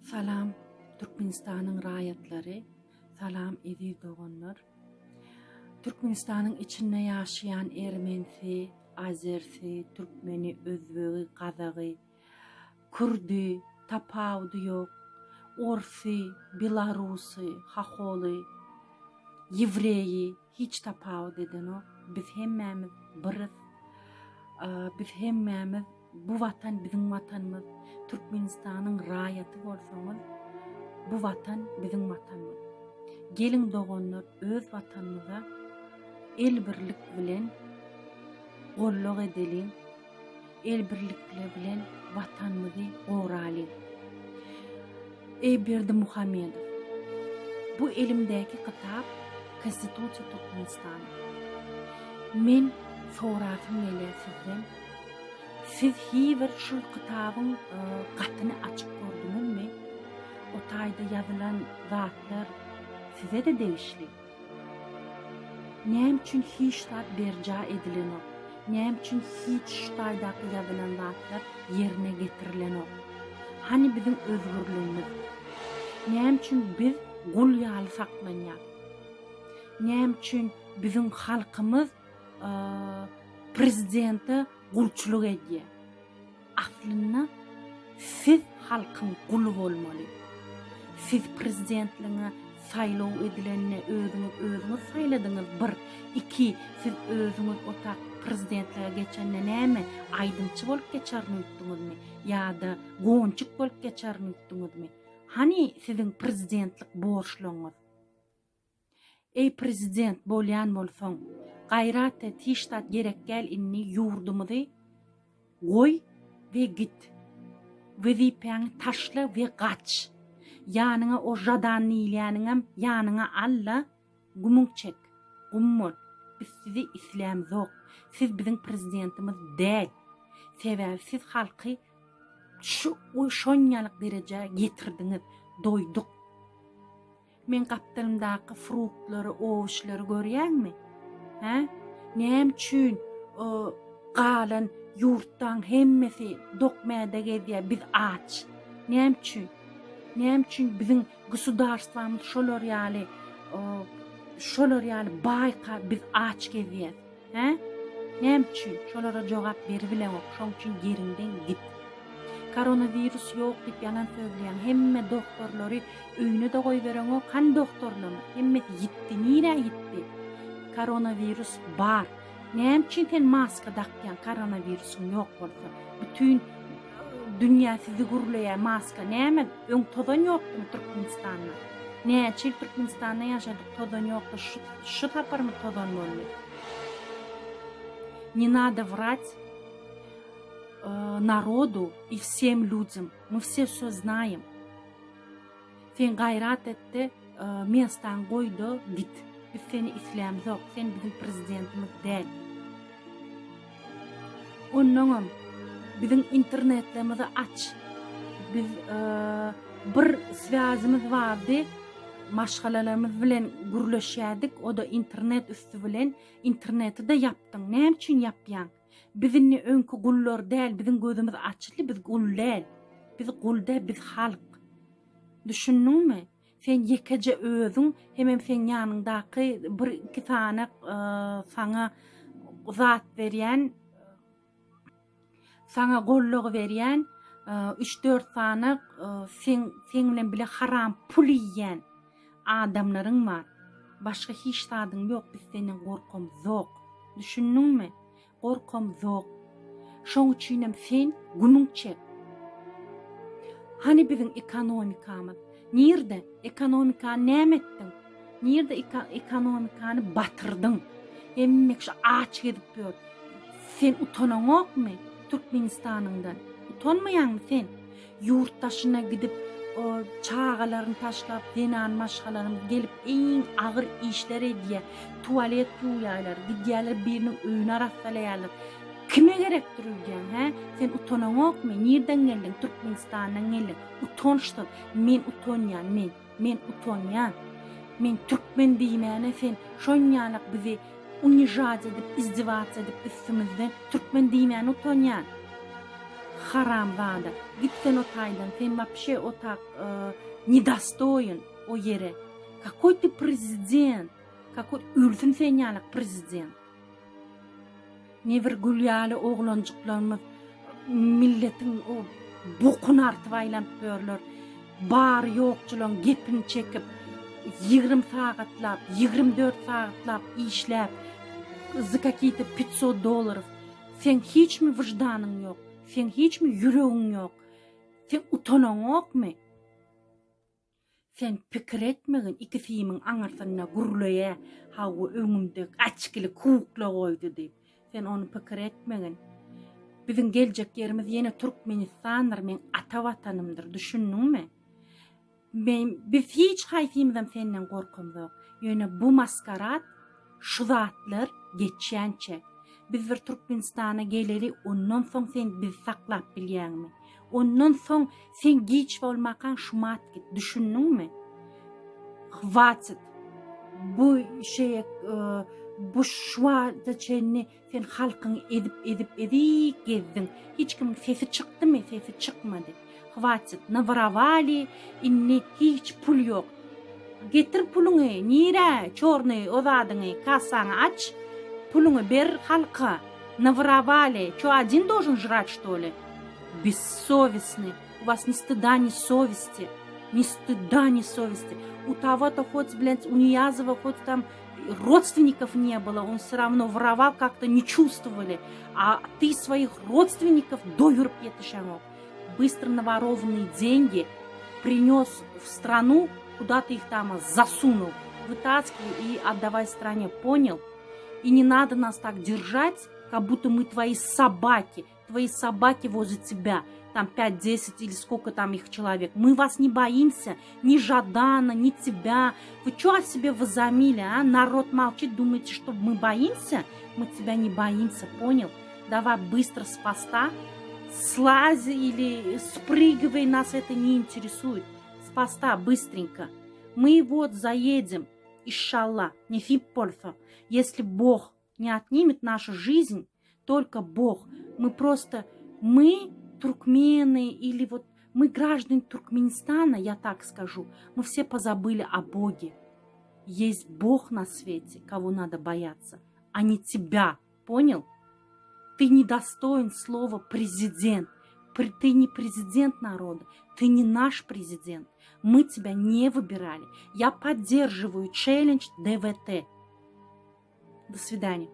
Salam Türkmenistanyň raýatlary, salam eziz doganlar. Türkmenistanyň içinde ýaşaýan ermenisi, azersi, türkmeni, özbegi, gazagy, kürdi, tapawudy ýok, orsy, belarusy, haholy, ýewreýi hiç tapawut edenok. Biz hemmämiz biris. Biz hemmämiz Bu watan biziň watanymyz. Türkmenistanyň raýaty bolsaňyz, bu watan biziň watanymyz. Geliň doganlar öz watanymyza el birlik bilen gollag edeliň. El birlikle bilen watanymyzy goralyň. Eý Berdimuhamedow, bu elimdäki kitap Konstitusiýa Türkmenistana. Men sorasym gelýär sizden, Siz hi bir şul kitabyň gatyny açyp gördüňizmi? O taýda ýazylan zatlar size-de degişli. Näme üçin hiç zat berjaý edilenok? Näme üçin hiç şu taýdaky ýazylan zatlar ýerine getirilenok? Hany biziň özgürligimiz? Näme üçin biz gul ýaly saklanýas? Näme üçin biziň halkymyz prezidente gulçulyk edýär. Aslynda siz halkyň guly bolmaly. Siz prezidentligiňe saýlaw edilende özüňiz özüňiz saýladyňyz bir, iki siz özüňiz otak prezidentlige geçende näme aýdymçy bolup geçerin öýtdüňizmi ýa-da gonçik bolup geçerin öýtdüňizmi? Hany siziň prezidentlik borçlaryňyz? Eý prezident bolýan bolsaň gaýrat et hiç zat gerek däl indi ýurdumyzy goý we git wezipäňi taşla we gaç ýanyňa o žadan diýilýäniňem ýanyňa al-da gumuň çek gum bol biz sizi islämzok siz biziň prezidentimiz däl sebäbi siz halky şu şonýalyk derejä getirdiňiz doýduk. Meň gapdalymdaky fruktlary, owuşlary görýäňmi? Hä? Näme üçin galan ýurtdaň hemmesi dok mäde gezýär, biz aç? Näme üçin? Näme üçin biziň gusudarstwamyz şolar ýaly, şolar ýaly baýka biz aç gezýäs? Hä? Näme üçin? Şolara jogap beribileňok. Şoň üçin ýeriňden git. Koronawirus ýok diýip ýalan sözleýäň. Hemme dogtorlary öýüne-de goýbereňok. Hany dogtorlaryň? Hemmesi ýitdi. Nirä ýitdi? Koronawirus bar. Näme üçin sen maska dakýaň koronawirusyň ýok bolsa? Bütin dünýä sizi gürleýär maska. Näme? Öň tozan ýokdumy Türkmenistanda? Näçe ýyl Türkmenistanda ýaşadyk tozan ýokdy. Şu şu saparmy tozan boldy? Ne nado wrat narodu i wsem lýudem. My wse wsё znaýem. Sen gaýrat etde mestaňy goýda git. Biz seni islämzok. Sen biziň prezidentimiz däl. Onnoňam biziň internetlerimizi aç. Biz bir swýazymyz bardy. Maşgalalarymyz bilen gürleşýärdik. O-da internet üsti bilen. Interneti-de ýapdyň. Näme üçin ýapýaň? Biz indi öňki gullar däl, biziň gözümiz açyldy, biz gul däl. Biz gul däl, biz halk. Düşündiňmi? Sen ýekeje özüň hemem seň ýanyňdaky bir iki sany saňa zat berýän saňa goldagy berýän üç-dört sany seň seň bilen bile haram pul iýýän adamlaryň bar. Başga hiç zadyň ýok biz senden gorkamzok. Düşündiňmi? Gorkamzok. Şoň üçinem sen gümüň çek. Hany biziň ekonomikamyz? Nirde? Ekonomikany näme etdiň? Nirde ekonomikany batyrdyň? Hemme kişi aç gezip ýör. Sen utanaňokmy Türkmenistanyňdan? Utanmaýaňmy sen? Ýurt daşyna gidip, çagalaryny taşlap, zenan maşgalalarymyz gelip iň agyr işler edýär. Tualet ýuwýarlar, gidýärler biriniň öýüni arassalaýarlar. Kime gerekdir öýdýäň, hä? Sen utanaňokmy? Nirden geldiň? Türkmenistandan geldiň. Utançsyz. Men utanýan, men. Men utanýan. Men türkmen diýmäne sen şonýalak bizi unižat edip, izdiwats edip üstümizden türkmen diýmäne utanýan. Haramzada. Git sen o taýdan, sen wapşe o tak nedostoýen o ýere. Kakoý ty prezident? Kakoý ölsün sen ýalak prezident. Ne bir gül ýaly oglanjyklarymyz milletiň o bokuny artyp aýlanyp ýörler. Bary ýokçulaň gepini çekip, 20 sagatlap, 24 sagatlap işläp, za kakiý-to 500 dollarov. Seň hiçmi wyždanyň ýok, seň hiçmi ýüregiň ýok. Sen utanaňokmy? Sen pikir etmegin iki simiň aňyrsynda gürleýä hawa öňümde açkili kukla goýdy diýip. Sen ony pikir etmegin. Biziň geljek ýerimiz ýene Türkmenistandyr meň ata watanymdyr düşündiňmi? Men biz hiç haýsymyzam senden gorkamzok. Ýöne bu maskarat şu zatlar geçýänçe. Biz bir Türkmenistana geleli ondan soň sen bizi saklap bilýäňmi? Ondan soň sen giç bolmakaň şumat git düşündiňmi? Hwatit. Bu şeýe bu şu wagta çenli sen halkyňy ezip ezip ezik gezdiň. Hiç kimiň sesi çykdymy? Sesi çykmady. Hwatit. Naworovali indi hiç pul ýok. Getir puluňy nirä çorny o zadyňy kassaňy aç puluňy ber halka naworovali ço odin dožun žrat ştoli bessowestnyý u vas ni styda ni sowesti ni styda ni sowesti u togo to hot blent u Niýazowa hot tam rodstvennikov ne bylo on vse ravno woroval kak to ne çuvstvovali a ty svoih rodstvennikov doýuryp ýetişeňok bystro naworowanyý dengi принес в страну куда ты их там засунул вытаскивай и отдавай стране понял и не надо нас так держать как будто мы твои собаки твои собаки возле тебя там 5-10 или сколько там их человек. Мы вас не боимся, ни Жадана, ни тебя. Вы что о себе возомнили, а? Народ молчит, думаете, что мы боимся? Мы тебя не боимся, понял? Давай быстро с поста слази или спрыгивай, нас это не интересует. С поста быстренько. Мы вот заедем, иншалла, nesip bolsa. Если Бог не отнимет нашу жизнь, только Бог. Мы просто, мы туркмены или вот мы граждане Туркменистана, я так скажу, мы все позабыли о Боге. Есть Бог на свете, кого надо бояться, а не тебя, понял? Ты недостоин слова президент. Ты не президент народа, ты не наш президент. Мы тебя не выбирали. Я поддерживаю челлендж ДВТ. До свидания.